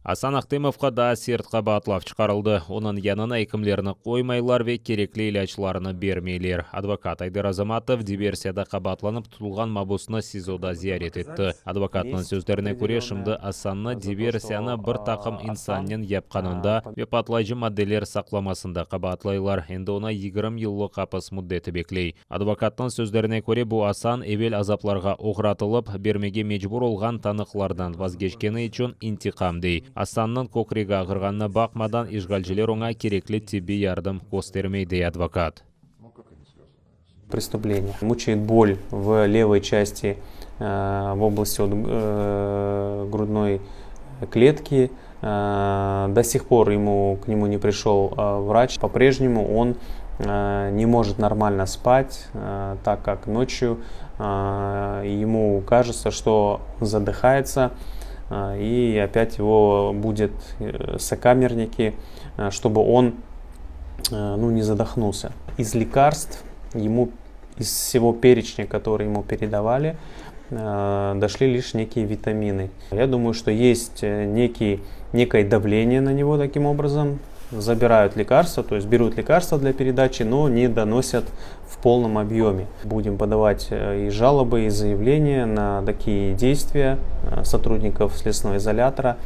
Asan Ahtemovqa daa sert qabaatlav çıqarıldı, onıñ yanına ekimlerni qoymaylar ve kerekli ilâclarnı bermeyler. Advokat Ayder Azamatov diversiyada qabaatlanıp tutulğan mabusnı SİZOda ziyaret etti. Advokatnıñ sözlerine köre, şimdi Asannı diversiyanı bir taqım insannen yapqanında ve patlayıcı maddeler saqlamasında qabaatlaylar, endi oña 20 yıllıq apis müddeti bekley. Advokatnıñ sözlerine köre, bu Asan evel azaplarğa oğratılıp, bermege mecbur olğan tanıqlardan vazgeçkeni içün intiqam dey. Asannıñ kökregi ağırğanına baqmadan, işğalciler oña kerekli tibbiy yardım köstermey, dey advokat. Преступление. Мучает боль в левой части, в области грудной клетки. До сих пор ему, к нему не пришел врач. По-прежнему он не может нормально спать, так как ночью ему кажется, что задыхается, и опять его будят сокамерники, чтобы он ну, не задохнулся. Из лекарств ему, из всего перечня, который ему передавали, дошли лишь некие витамины. Я думаю, что есть некий, некое давление на него таким образом. Забирают лекарства, то есть берут лекарства для передачи, но не доносят в полном объеме. Будем подавать и жалобы, и заявления на такие действия сотрудников следственного изолятора.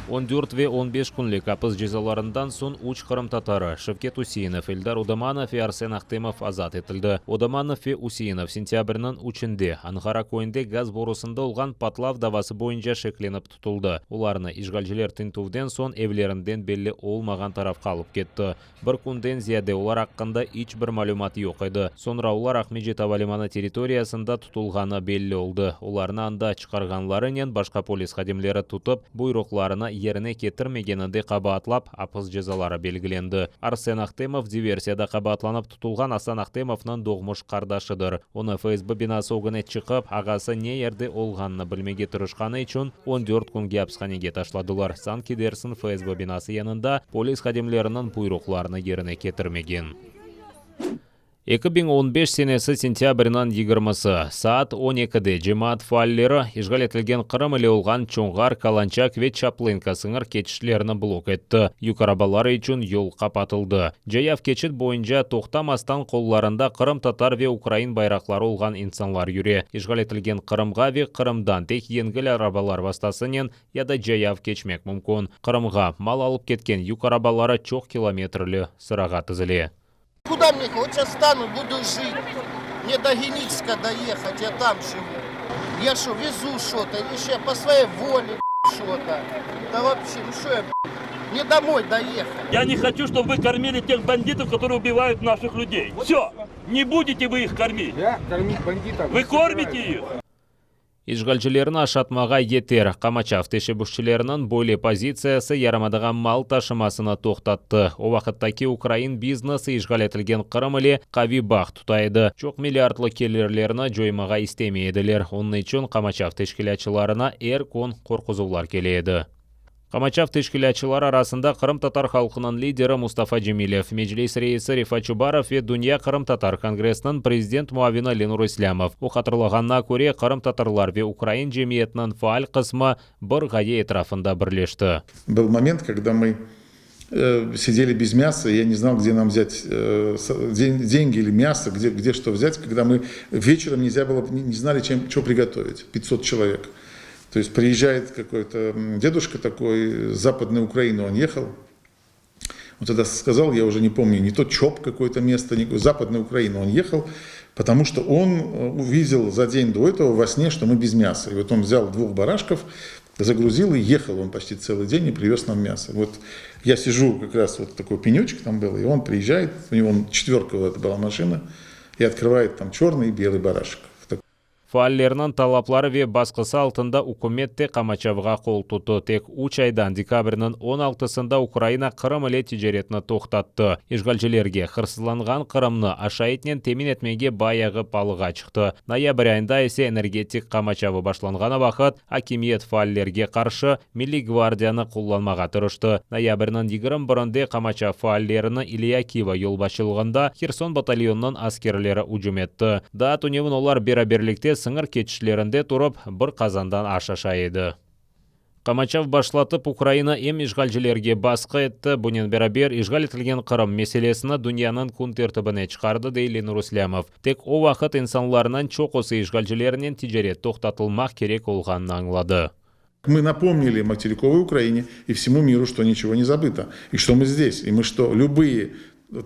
14 ve 15 künlik apis cezalarından soñ üç qırımtatarı, Şevket Useinov, Eldar Odamanov ve Arsen Ahtemov azat etildi. Odamanov ve Useinov sentâbrniñ üçünde Anğara köyünde gaz borusında olğan patlav davası boyunca şeklenip tutuldı. Olarnı işğalciler tintüvden soñ evlerinden belli olmağan tarafqa alıp ketti. Bir künden ziyade olar aqqında iç bir malümat yoq edi. Soñra olar Aqmescit avalimanı territoriyasında tutulğanı belli oldı. Olarnı anda çıqarğanlarınen başqa polis hadimleri tutıp, buyruqlarını yerine ketirmegeninde qabaatlap, apis cezaları belgilendi. Arsen Ahtemov diversiyada qabaatlanıp tutulğan Asan Ahtemovnıñ doğmuş qardaşıdır. Onı FSB binası ögüne çıqıp, ağası ne yerde olğanını bilmege tırışqanı içün 14 künge apishanege taşladılar, sanki dersiñ FSB binası yanında polis hadimleriniñ buyruqlarını yerine ketirmegen. 2015 senesi sentâbrniñ yigirmisi, saat on ekide cemaat faalleri işğal etilgen Qırım ile olğan Çonğar, Kalançak ve Çaplınka sıñır keçişlerini blok etti, yük arabaları içün yol qapatıldı. Cayav keçit boyunca toqtamastan qollarında qırımtatar ve ukrain bayraqları olğan insanlar yüre. İşğal etilgen Qırımğa ve Qırımdan tek yengil arabalar vastasınen ya da cayav keçmek mümkün. Qırımğa mal alıp ketken yük arabaları çoq kilometrli sırağa tizile. Kuda mne vot seyças stanу, budu jit, mne do Geniçeska doehat, ya tam jivu. Ya şo, vezu şo-to, ili şo ya po svoey vole şo-to. Da voobşe, nu şo ya, mne domoy doehat. Ya ne hoçu, ştob vı kормили тех бандитов, которые убивают наших людей. Всё! Ne budete vı их кормить. Ya kормить бандитов. Vı кормите их. İşğalcilerni aşatmağa yeter, qamaçav teşebbüsçileriniñ böyle pozitsiyası yarımadağa mal taşımasını toqtattı. O vaqıttaki ukrain biznesi işğal etilgen Qırım ile qaviy bağ tuta edi, çoq milliardlı kelirlerni coymağa istemey ediler, onıñ içün qamaçav teşkilâtçılarına er kün qorquzuvlar kele edi. Qamaçav teşkilâtçıları arasında qırımtatar halqınıñ lideri Mustafa Cemilev, Meclis reisi Refat Çubarov ve Dünya qırımtatar kongressiniñ prezident muavini Lenur İslâmov. O hatırlağanına köre, qırımtatarlar ve ukrain cemiyetiniñ faal qısmı bir ğaye etrafında birleşti. Был момент, когда мы сидели без мяса, я не знал, где нам взять деньги или мясо, где, где что взять, когда мы вечером нельзя было, не знали, чем, что приготовить, 500 человек. То есть приезжает какой-то дедушка такой, с Западной Украины он ехал, он тогда сказал, я уже не помню, не то ЧОП какое-то место, не, Западная Украина он ехал, потому что он увидел за день до этого во сне, что мы без мяса. И вот он взял двух барашков, загрузил и ехал он почти целый день и привез нам мясо. Вот я сижу, как раз вот такой пенечек там был, и он приезжает, у него четверка вот эта была машина, и открывает там черный и белый барашек. Faallerniñ talapları ve basqısı altında ükümet de qamaçavğa qol tuttı. Tek üç aydan, dekabrniñ on altısında Ukraina Qırım ile ticaretni toqtattı. İşğalcilerge hırsızlanğan Qırımnı aşaytnen temin etmege bayağı palığa çıqtı. Noyabr ayında ise energetik qamaçavı başlanğanı vaqıt akimiyet faallerge qarşı Milliy gvardiyanı qullanmağa tırıştı. Noyabrniñ 21-nde qamaçav faallerini İlya Kiva yolbaşçılığında Herson batalyonınıñ askerleri ücüm etti. Daa tünevin olar beraberlikte. sıñır keçişlerinde turıp, bir qazandan aş aşay edi. Qamaçav başlatıp, Ukraina em işğalcilerge basqı etti, bunen beraber, işğal etilgen Qırım meselesini dünyanıñ kün tertibine çıqardı, dey Lenur İslâmov. Tek o vaqıt insanlarnıñ çoqusı işğalcilernen ticaret toqtatılmaq kerek olğanını añladı. Мы напомнили материковой Украине и всему миру, что ничего не забыто, и что мы здесь, и мы что любые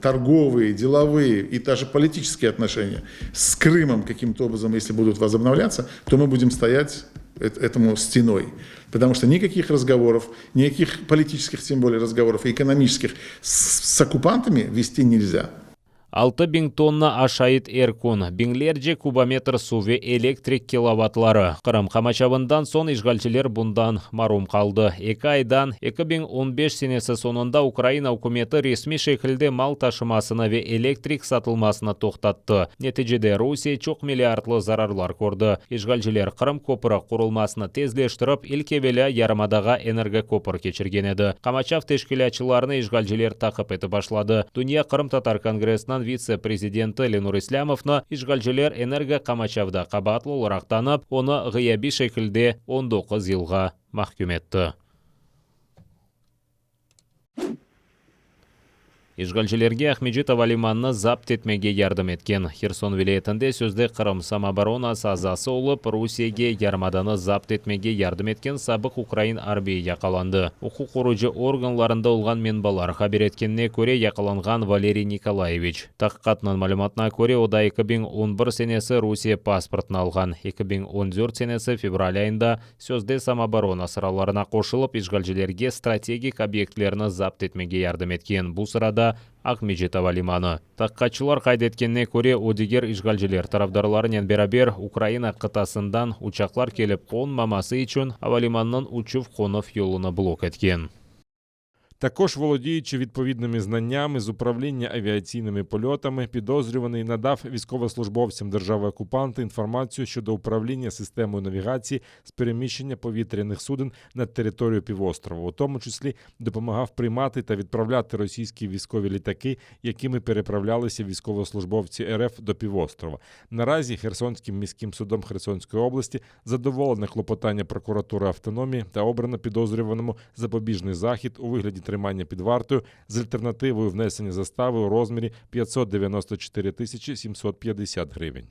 торговые, деловые и даже политические отношения с Крымом каким-то образом, если будут возобновляться, то мы будем стоять этому стеной. Потому что никаких разговоров, никаких политических, тем более, разговоров и экономических с, с оккупантами вести нельзя. 6000 tonna aşayt er kün, biñlerce kubometr suv ve elektrik kilovatları. Qırım qamaçavından soñ işğalciler bundan marum qaldı. Eki aydan, 2015 senesi soñunda Ukraina ükümeti resmiy şekilde mal taşımasını ve elektrik satılmasını toqtattı. Neticede Rusiye çoq milliardlı zararlar kördi. İşğalciler Qırım köpüri qurulmasını tezleştirip, ilk evelâ yarımadağa energokopür keçirgen edi. Qamaçav teşkilâtçılarını işğalciler taqip etip başladı. Dünya qırımtatar kongressiniñ vitse-prezidenti Lenur İslâmovnı işğalciler energoqamaçavda qabaatlı olaraq tanıp, onı ğıyabiy şekilde 19 yılğa mahküm etti. İşğalcilerge Aqmescit avalimanını zapt etmege yardım etken Herson vilâyetinde sözde Qırım samooboronası azası olıp, Rusiyege yarımadanı zapt etmege yardım etken sabıq ukrain arbiyi yaqalandı. Uquq qorucı organlarında olğan menbalar haber etkenine köre, yaqalanğan Valeriy Nikolayeviç. Taqiqatnıñ malümatına köre, o da 2011 senesi Rusiye pasportını alğan, 2014 senesi fevral ayında Sözde samooborona sıralarına qoşulıp, işğalcilerge strategik obyektlerni zapt etmege yardım etken, bu sırada Aqmescit ava limanı. Taqiqatçılar qayd etkenine köre, o diger işğalciler tarafdarlarınen beraber Ukraina qıtasından uçaqlar kelip qonmaması içün avalimanınıñ uçuv-qonuv yolunı blok etken. Також, володіючи відповідними знаннями з управління авіаційними польотами, підозрюваний надав військовослужбовцям держави-окупанта інформацію щодо управління системою навігації з переміщення повітряних суден на територію півострова, у тому числі допомагав приймати та відправляти російські військові літаки, якими переправлялися військовослужбовці РФ до півострова. Наразі Херсонським міським судом Херсонської області задоволене клопотання прокуратури автономії та обрано підозрюваному запобіжний захід у вигляді тримання під вартою з альтернативою внесення застави у розмірі 594 тисячі 750 гривень.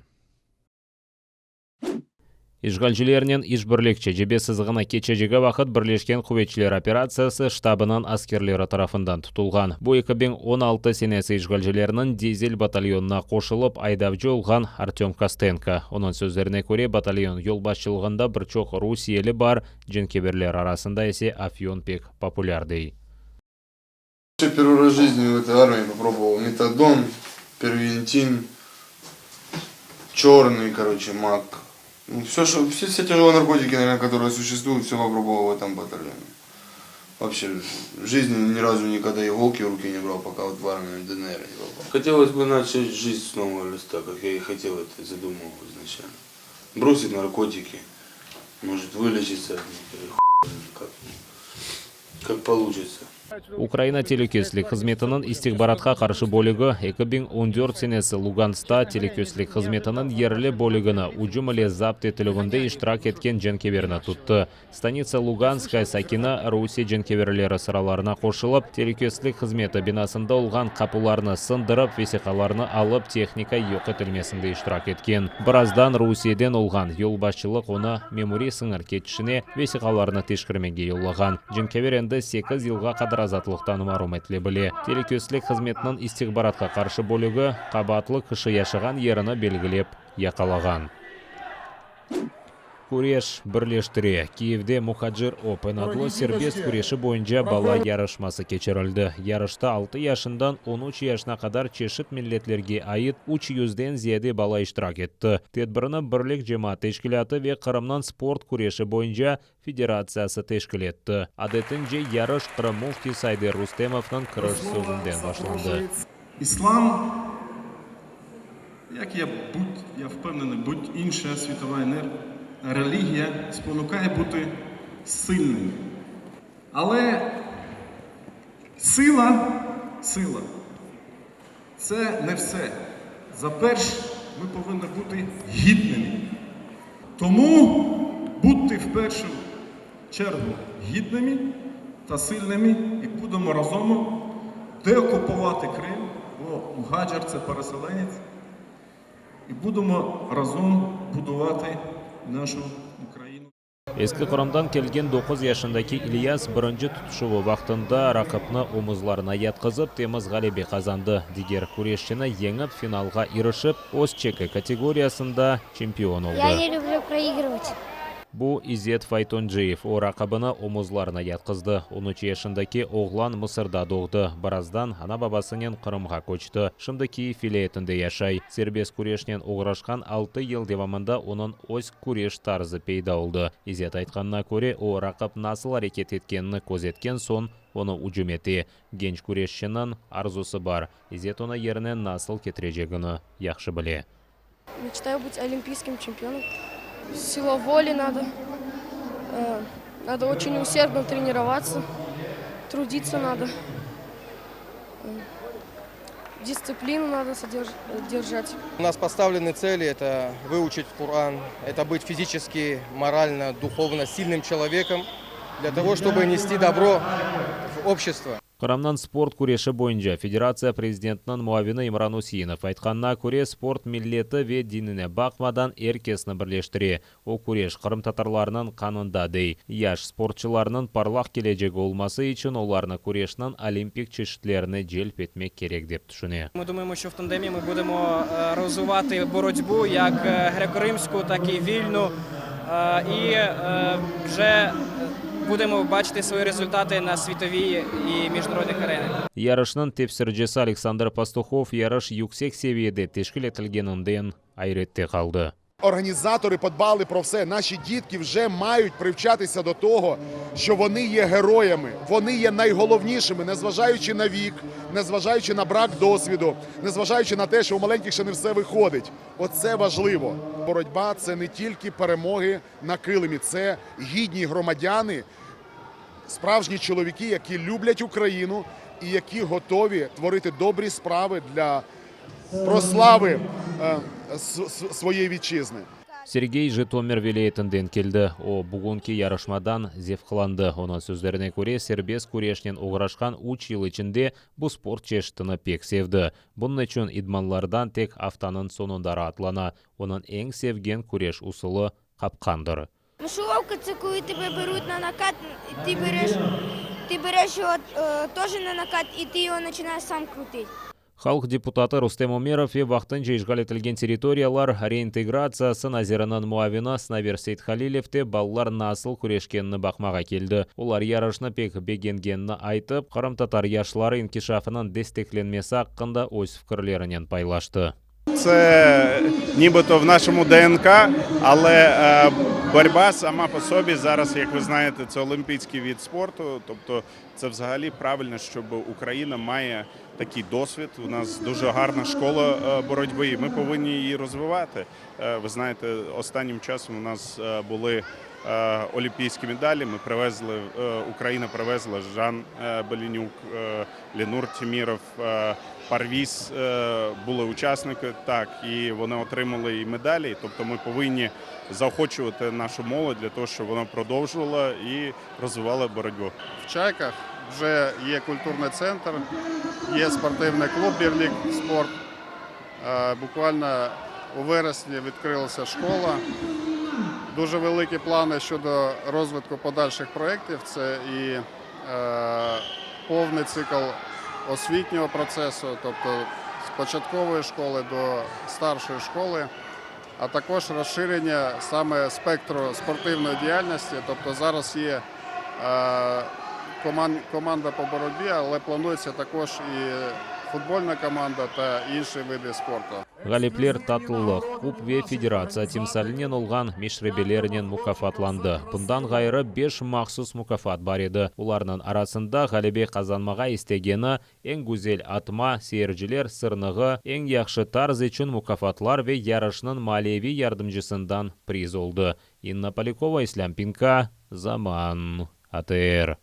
İşğalcilernen işbirlikçi cebe sızığına keçecegi vaqıt Birleşken quvetçiler operatsiyası ştabınıñ askerleri tarafından tutulğan. Bu 2016 senesi işğalcilerniñ dizel batalyonına qoşulıp aydavcı olğan Artöm Kostenko. Onıñ sözlerine köre, batalyon yolbaşçılığında bir çoq rusiyeli bar, cenkeverler arasında ise afyon pek populâr, dey. Первый раз в жизни в этой армии попробовал метадон, первитин, черный, короче, мак. Ну, все, что, все, все тяжелые наркотики, наверное, которые существуют, все попробовал в этом батальоне. Вообще, в жизни ни разу никогда иголки в руки не брал, пока вот в армию ДНР не попал. Хотелось бы начать жизнь с нового листа, как я и хотел это, задумывал изначально. Бросить наркотики, может вылечиться от них, или хуй, как, как получится. Ukraina telükesizlik hızmetiniñ istihbaratqa qarşı bölügi 2014 senesi Luganskta telükesizlik hızmetiniñ yerli bölügini ücüm ile zapt etilüvinde iştirak etken cenkeverni tuttı. Stanitsa Luganskaya sakini Rusiye cenkeverleri sıralarına qoşulıp, telükesizlik hızmeti binasında olğan qapularnı sındırıp, vesiqalarnı alıp, tehnika yoq etilmesinde iştirak etken. Birazdan Rusiyeden olğan yolbaşçılıq onı memuriy sıñır keçişine vesiqalarnı teşkirmege yollağan. Cenkever endi sekiz yılğa qadar azatlıqtan marum etile bile. Telükesizlik hızmetiniñ istihbaratqa qarşı bölügi qabaatlı kişi yaşağan yerini belgilep yaqalağan. Küreş birleştire. Kiyevde Muhacir Open adlı serbest küreşi boyunca bala yarışması keçirildi. Yarışta altı yaşından 13 yaşına qadar çeşit milletlerge ait üç yüzden ziyade bala iştirak etti. Tedbirni Birlik cemaat teşkilâtı ve Qırımnıñ sport küreşi boyunca federatsiyası teşkil etti. Adetince, yarış Qırım müftisi Ayder Rustemovnıñ kiriş sözünden başlandı. İslam, як я будь, я впевнений, будь-інша світова релігія спонукає бути сильним. Але сила, сила це не все. За перш ми повинні бути гідними. Тому будьте в першу чергу гідними та сильними і будемо разом деокупувати Крим, бо Мухаджир – це переселенець, і будемо разом будувати нашу Україну. Eski Qırımdan kelgen doquz yaşındaki İlyas birinci tutuşuvı vaqtında raqipni omuzlarına yatqızıp, temiz ğalebe qazandı. Diger küreşçini yeñip, finalğa irişip, öz çeki kategoriyasında çempion oldı. Я не люблю проигрывать. Bu İzet Faytonciyev, o raqibini omuzlarına yatqızdı. On üç yaşındaki oğlan Mısırda doğdı. Birazdan ana-babasınen Qırımğa köçti. Şimdi Kiyev vilâyetinde yaşay. Serbest küreşnen oğraşqan altı yıl devamında onıñ öz küreş tarzı peyda oldı. İzet aytqanına köre, o, raqip nasıl areket etkenini közetken soñ, onı ücüm ete. Genç küreşçiniñ arzusı bar. İzet onı yerine nasıl ketirecegini yahşı bile. Мечтаю быть олимпийским чемпионом. Сила воли надо. Э, Надо очень усердно тренироваться. Трудиться надо. Э, Дисциплину надо содерж- э, держать. У нас поставлены цели – это выучить Коран, это быть физически, морально, духовно сильным человеком для того, чтобы нести добро в общество. Qırımnıñ sport küreşi boyunca federatsiya prezidentiniñ muavini İmran Useinov aytqanına köre, sport milleti ve dinine baqmadan er kesni birleştire. O küreş qırımtatarlarnıñ qanında dey. Yaş sportçılarnıñ parlaq kelecegi olması içün olarnı küreşniñ olimpik çeşitlerine celp etmek kerek dep tüşüne. Ми думаємо, що в тандемі ми будемо е, розвивати боротьбу як е, греко-римську, так і вільну. Е, І е, вже будемо бачити свої результати на світовій і міжнародних аренах. Yarışnıñ tefsircisi Aleksandr Pastuhov yarış yüksek seviyede teşkil etilgeninden ayrette qaldı. Організатори подбали про все. Наші дітки вже мають привчатися до того, що вони є героями, вони є найголовнішими, незважаючи на вік, незважаючи на брак досвіду, незважаючи на те, що у маленьких ще не все виходить. Оце важливо. Боротьба це не тільки перемоги на килимі, це гідні громадяни, справжні чоловіки, які люблять Україну і які готові творити добрі справи для прослави е, с- с- своєї вітчизни. Sergey Jıtomir vilâyetinden keldi. O, bugünki yarışmadan zevqlandı. Onıñ sözlerine köre, serbest küreşnen oğraşqan üç yıl içinde bu sport çeşitini pek sevdi. Bunıñ içün idmanlardan tek aftanıñ soñunda raatlana. Onıñ eñ sevgen küreş usulı qapqandır. Мишеловка це коли тебе беруть на накат, і ти береш, ти береш його е, теж на накат, і ти його починаєш сам крутити. Halq deputatı Rustem Umerov ve vaqtınca işğal etilgen territoriyalar reintegratsiyası naziriniñ muavini Sinaver Seythalilev de balalar nasıl küreşkenini baqmağa keldi. Olar yarışnı pek begengenini aytıp, qırımtatar yaşları inkişafınıñ desteklenmesi aqqında öz fikirlerinen paylaştı. Це нібито в нашому ДНК, але е, боротьба сама по собі зараз, як ви знаєте, це олімпійський вид спорту. Тобто, це взагалі правильно, щоб Україна має такий досвід. У нас дуже гарна школа е, боротьби, і ми повинні її розвивати. Е, Ви знаєте, останнім часом у нас е, були е, олімпійські медалі. Ми привезли е, Україна привезла Жан е, Беленюк, е, Ленур Тіміров, е, Парвіз е, були учасники, так, і вони отримали і медалі. Тобто ми повинні заохочувати нашу молодь для того, щоб вона продовжувала і розвивала боротьбу. В Чайках вже є культурний центр, є спортивний клуб Бірлік Спорт. Е, Буквально у вересні відкрилася школа. Дуже великі плани щодо розвитку подальших проєктів. Це і е, повний цикл освітнього процесу, тобто з початкової школи до старшої школи, а також розширення саме спектру спортивної діяльності. Тобто зараз є е, коман- команда по боротьбі, але планується також і футбольна команда та інші види спорту. Ğalipler tatlılıq, kup ve federatsiya timsalinen olğan meşrebelernen mukâfatlandı. Bundan ğayrı beş mahsus mukâfat bar edi. Olarnıñ arasında ğalebe qazanmağa istegeni, eñ güzel atma, seyirciler sırnığı, eñ yahşı tarz içün mukâfatlar ve yarışnıñ maliyeviy yardımcısından priz oldı. İnna Polâkova, İslâm Pinka, Zaman, ATR.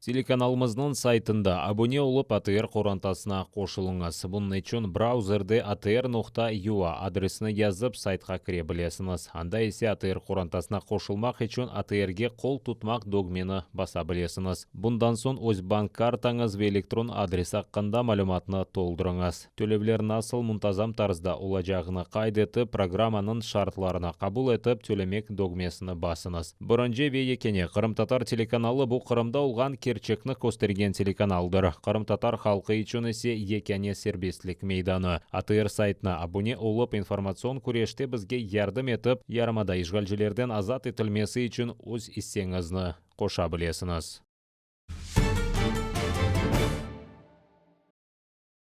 Telekanalımıznıñ saytında abune olıp ATR qorantasına qoşulıñız. Bunıñ içün brauzerde atr noqta ua adresini yazıp saytqa kire bilesiñiz. Anda ise ATR qorantasına qoşulmaq içün ATRge qol tutmaq dögmeni basa bilesiñiz. Bundan soñ öz bank kartañız ve elektron adresi aqqında malümatnı toldurıñız. Tölevler nasıl muntazam tarzda olacağını qayd etip, programmanıñ şartlarını qabul etip, Tölemek dögmesini basıñız. Birinci ve yekâne qırımtatar telekanalı bu Qırımda olğan kerçekni köstergen telekanaldır. Qırımtatar halqı içün ise yekâne serbestlik meydanı. ATR saytına abune olıp, informatsion küreşte bizge yardım etip, yarımada işğalcilerden azat etilmesi içün öz isseñizni qoşa bilesiñiz.